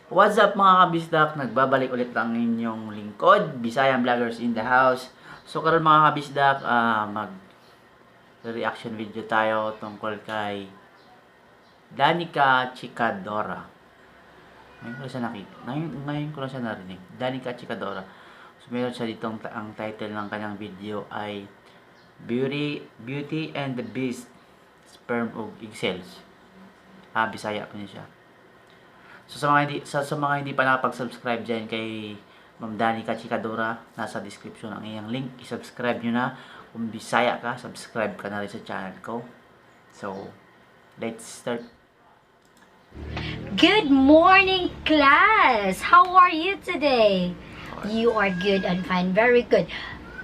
What's up, mga kabisdak? Nagbabalik ulit ang inyong lingkod, Bisayan Vloggers in the house. So karon, mga kabisdak, mag reaction video tayo tungkol kay Danica Chikadora. Ngayon ko lang siya nakita. Ngayon ko lang siya narinig. Danica Chikadora. So meron siya ditong ang title ng kanyang video ay Beauty and the Beast, Sperm ug Egg Cells. Ah, Bisaya pa niya siya. So sa mga hindi pa nakapag-subscribe diyan kay Ma'am Danica Chikadora, nasa description ang iyang link. I-subscribe nyo na. Kung Bisaya ka, subscribe ka na rin sa channel ko. So, let's start. Good morning, class! How are you today? You are good and fine. Very good.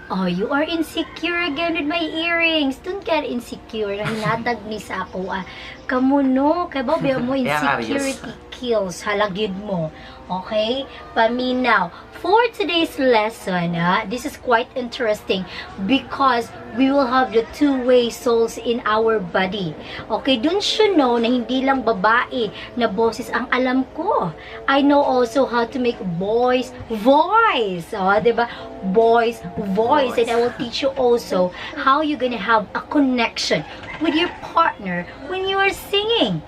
Oh, you are insecure again with my earrings. Don't get insecure. Hinatag ni sa ako. Ah. Kamo no, kay ba mo Kaya nga, insecurity kills. Halagid mo. Okay? Paminaw. For today's lesson, ah, this is quite interesting because we will have the two-way souls in our body. Okay, don't you know na hindi lang babae na boses ang alam ko? I know also how to make boys voice. Oh, 'di ba? Boys voice. And I will teach you also how you're gonna have a connection with your partner when you are singing.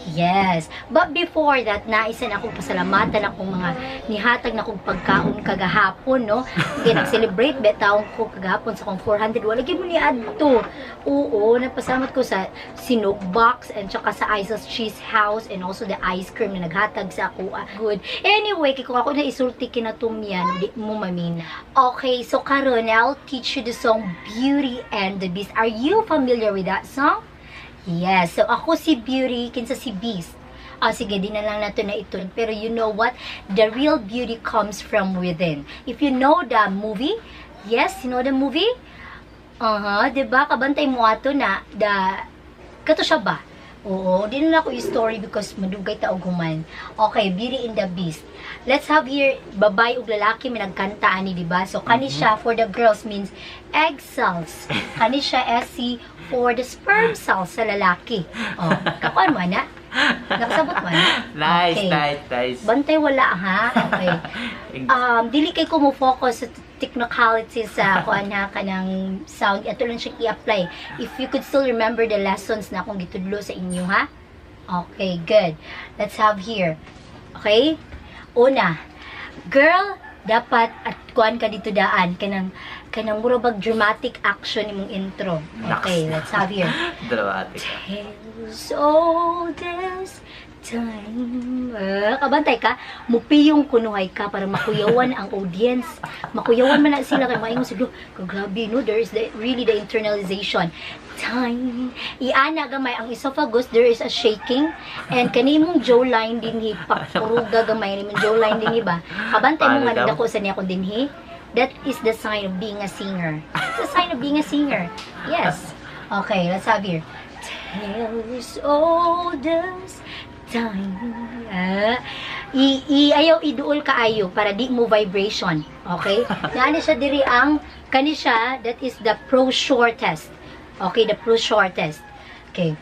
Yes. But before that, naisan akong pasalamatan akong mga nihatag na kong pagkaon kagahapon, no? Kaya nag-celebrate bitaw ko kagahapon sa akong 400. Wala gyud mo ni adto. Oo, nagpasalamat ko sa Sinug Box and saka sa Isa's Cheese House and also the ice cream na naghatag sa ako. Ah, good. Anyway, kay kung ako na isulti kinatumyan, di mo mamina. Okay, so karon I'll teach you the song Beauty and the Beast. Are you familiar with that song? Yes. So, ako si Beauty, kinsa si Beast? Ah, sige, di na lang nato na ito. Pero you know what? The real beauty comes from within. If you know the movie, yes, you know the movie? Uh-huh, 'di ba? Kabantay mo ato na the kato siya ba? Oo, di na ako i-story because madugay ta og human. Okay, Beauty and the Beast. Let's have here babae ug lalaki may nagkanta ani, di ba? So kani siya for the girls means egg cells. Kani siya SC for the sperm cells sa lalaki. Oh, kakuan mo ana? Nakasabot mo ana? Nice, Okay. nice, nice. Bantay wala ha. Okay. Dili kay ko mo focus sa technicalities sa kuan ha, kanang sound ato lang siya i-apply if you could still remember the lessons na akong gitudlo sa inyo ha. Okay, good. Let's have here. Okay, una, girl, dapat at kuan ka dito daan kanang mura bag dramatic action imong intro. Okay, let's have here. Dramatic. Tales old as time. Ah, kabantay ka, mupiyong kunuhay ka para makuyawan ang audience. Makuyawan man na sila kay maingon sila, "Grabe no, there is the, really the internalization." Time. Iana gamay ang esophagus, there is a shaking and kanimong jawline dinhi pakuruga gamay nimong jawline dinhi ba. Kabantay mo Paano nga daw? Dako sa niya ko dinhi. That is the sign of being a singer. It's a sign of being a singer. Yes. Okay, let's have here. Tales old as time. Ah, i ayaw iduol kaayo para di mo vibration. Okay? Naani siya diri ang kani siya, that is the pro shore test. Okay, the pro shore test. Okay.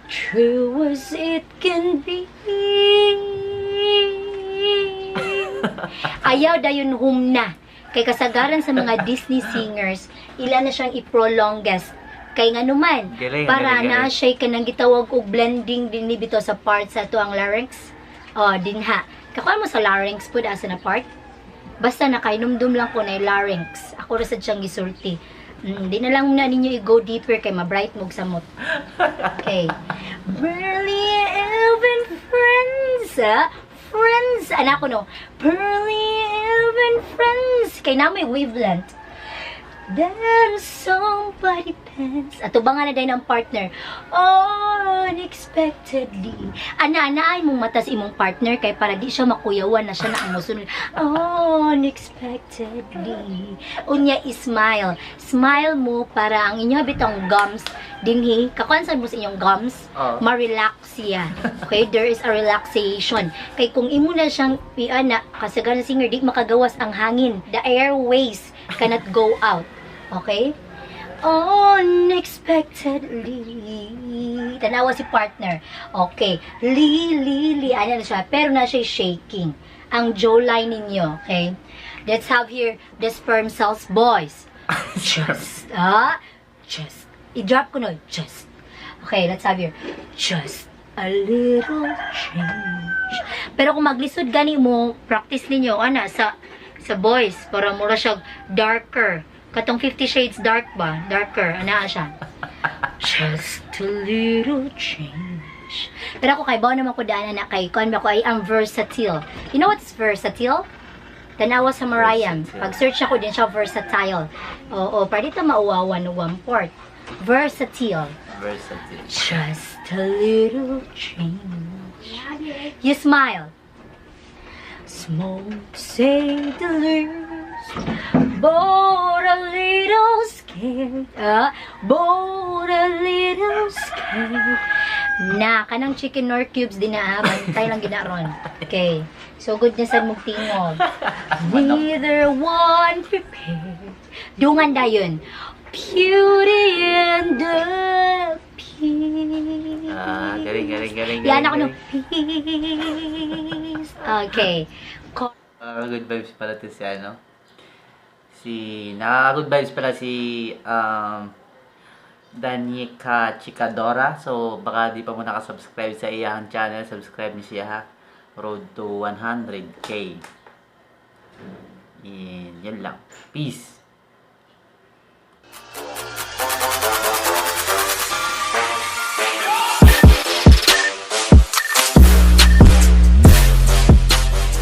True as it can be. Ayaw dayon humna. Kay kasagaran sa mga Disney singers, ila na siyang i-prolongest. Kay nga numan, Galing, para galing, na galing. Siya kanang gitawag og blending din ni bitaw sa part sa tuang larynx. Oh, dinha. Kakuha mo sa larynx pud asa na part? Basta nakainumdum lang ko na larynx. Ako ra sad siyang gisulti. Di na lang na ninyo i-go deeper kay ma-bright mo og samot. Okay. Barely even friends. Ah? Friends. Anak ko no. Barely even friends. Kay na may wavelength. Then somebody pens. Ato ba nga na din ang partner? Unexpectedly. Ana, ana ay mong mata sa imong partner kay para di siya makuyawan na siya na ang musunod. Unexpectedly. Unya, smile. Smile mo para ang inyo bitong gums dinhi. Kakuan mo sa inyong gums? Oo. Ma-relax siya. Okay, there is a relaxation. Kay kung imo na siyang iana, kasagaran singer di makagawas ang hangin. The airways cannot go out. Okay? Unexpectedly. Tanawa si partner. Okay. Li, li, li. Ano na siya? Pero na siya shaking. Ang jawline ninyo. Okay? Let's have here the sperm cells, boys. Just, just. I-drop ko no. Just. Okay, let's have here. Just a little change. Pero kung maglisod gani mo, practice ninyo, ana, sa voice, para mura siya darker. Katong 50 Shades Dark ba? Darker, ana siya. Just a little change. Pero ako kay bawo naman ko daan na kay kuan ba ko ay ang versatile. You know what's versatile? Tanawa sa Mariam. Versatile. Pag search ako din siya, versatile. Oo, para dito mauwawan one part. Versatile. Versatile. Just a little change. You smile. Smoke, say the least, but a little scared. Ah, but a little scared. Na, kanang Chicken Knorr cubes din na, ah. Bantay lang ginaron. Okay. So good na sa mong tingog. Neither one prepared. Dungan dayon. Beauty and the Peace. Ah, galing, galing, galing, Yan galing, ako no. galing. Peace. Okay. Good vibes pala to si ano. Si, nakaka-good vibes pala si Danica Chikadora. So, baka di pa mo nakasubscribe sa iyang channel, subscribe niyo siya ha. Road to 100K. And, yun lang. Peace!